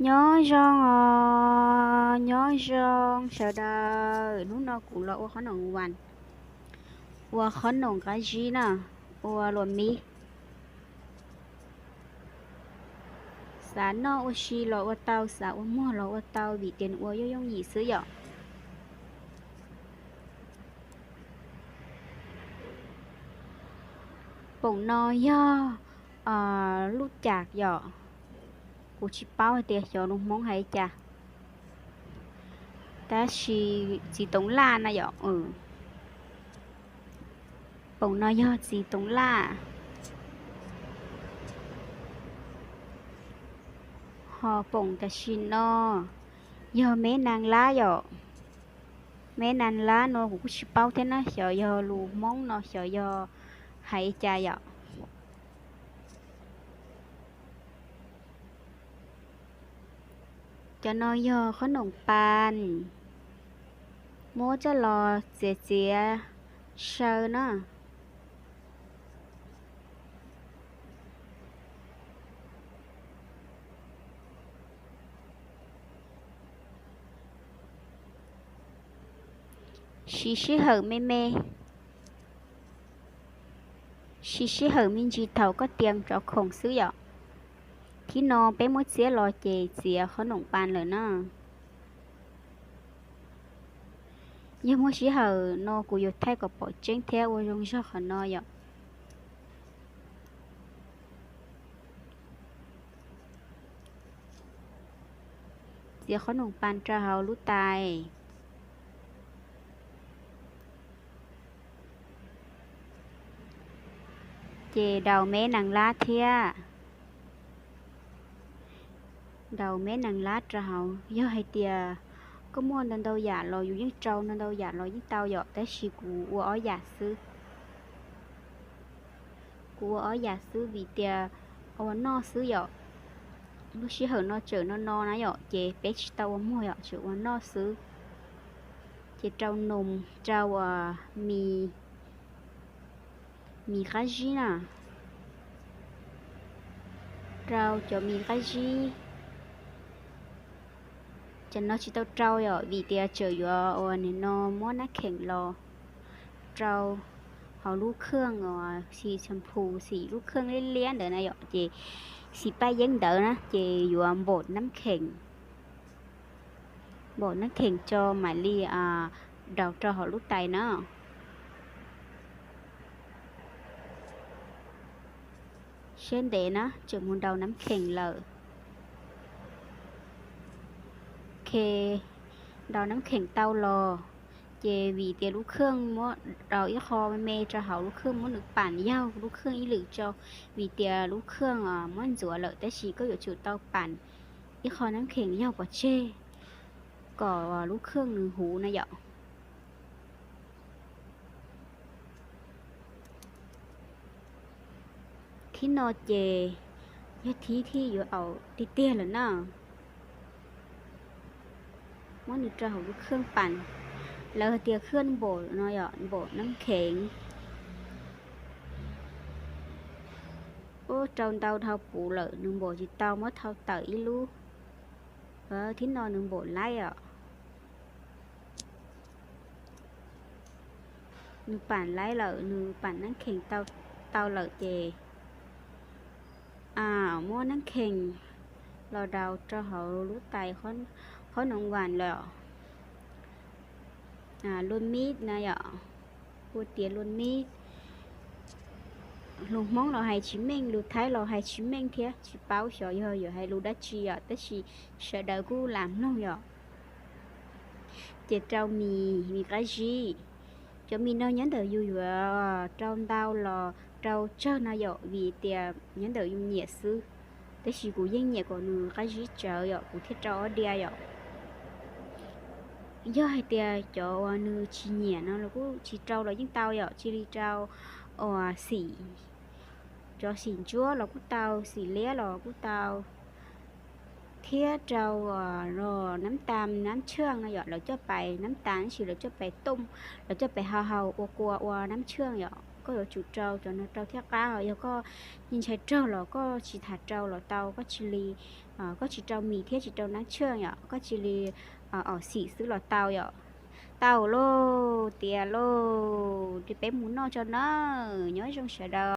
Nyob zoo os, nyob zoo sawv daws. Hnub no kuv los ua qhob noom vas, ua qhob noom qab zib na, ua luam mib. Xav noj ua si los ua tau, xav ua muag los ua tau vim tias nws ua yooj yooj yim xwb yom. Poom no yog lub cas yom, kuv tsis paub hais tias xyov lus Hmoob hais li cas, tab sis txiv toov laj na yom. Poom no yog txiv toov laj, ho poom tam sim no yog me nas lab yom. Me nas lab no kuv kuj tsis paub thiab na, xyov yog lus Hmoob no xyov yog hais li cas yom. Cov no yog qhob noom pas, muab coj los txiav txiav saw na. Siv sij hawm me me, siv sij hawm me ntsis thaum koj tias cov khoom xwb yom. Thib no peb muab txiab los ces txiav qhob noom pas lawm na. Yog muaj sij hawm no kuv yuav thaij kom pom tseeb thiab ua zoo zog qhov no yom. Txiav qhob noom pas rau hauv lub tais, ces daus me nas lab thiab. Daus me nas lab rau hauv. Yog hais tias koj muaj ntau ntau yam los yus yeej rau ntau ntau yam los yeej tau yom, tab sis kuv ua ob yam xwb. Kuv ua ob yam xwb vim tias ua noj xwb yom. Lub sij hawm no tseem no no na yom, ces peb tsis tau ua muag yom, tseem ua noj xwb. Ces rau noos, rau mis, mis qab zib na, rau cov mis qab zib. Cov no tsis tau rau yom, vim tias tseem yuav ua nim no muab nab kheem los rau hauv lub khwj uas xim champoo, xim lub khwj liab liab ntawd na yom, ces xim paj yeeb ntawd na, ces yuav npaum nab kheem, npaum nab kheem tso mam li daus rau hauv lub tais na. Siab ntev na, tseem mus daus nab kheem lawm. Khe, daus nab kheem tau los, ces vim tias lub khwj muab daus ib qho me me rau hauv lub khwj, muab nws pam yaug lub khwj ib lwm tso, vim tias lub khwj muab ntxuav lawm, tab sis koj yuav tsum tau pam ib qho nab kheem yaug pov tseg kom lub khwj nws huv na yom. Thib no ces yog thib thib yuav aus tiag tiag lawm na. Muab nws rau hauv lub khwj pam, lawv hais tias khwj npaum no yom, npaum nab kheem. Ub, rau ntau dhau puv lawm, nws npaum tsis tau, muab thau tawm ib lub. Thib no nws npaum laib os. Nws pam laib lawm, nws pam nab kheem tau lawm ces muab nab kheem los daus rau hauv lub tais qhob noom vas lawm. Luaj mib na yom, ua tias luaj mib. Lus Hmoob los hais tsis meej, lus Thaib los hais tsis meej thiab, tsis paub xyov yog yuav hais lus dab tsi yom, tab sis sawv daws kuj lam mloog yom. Ces rau mis, mis qab zib. Cov mis no nyob ntawm yus yuav rau ntau los rau tsawg no yom, vim tias nyob ntawm yus nyiam xwb. Tab sis kuv yeej nyiam kom nws qab zib tsawv yom, kuv thiaj rau ob diav yom. Yog hais tias cov uas nws tsis nyiam no los kuj tsis rau los yeej tau yom, cia li rau uas xim, cov xim ntsuab los kuj tau, xim liab los kuj tau, thiab rau nab tas nab tsheej no yom, lawv coj pais nab tas tab sis lawv coj pais tooj, lawv coj pais hau hau ua kua ua nab tsheej yom. koj yuav tsum rau cov no rau thiab qab. Yog koj ntshai rog los koj tsis tham rau los tau, koj cia li, koj tsis rau mis thiab tsis rau nab tshaj yom, koj cia li, aws, xim xwb los tau yom. Tau lauj, tiav lauj, peb mus noj tso nawb, nyob zoo sawv daws.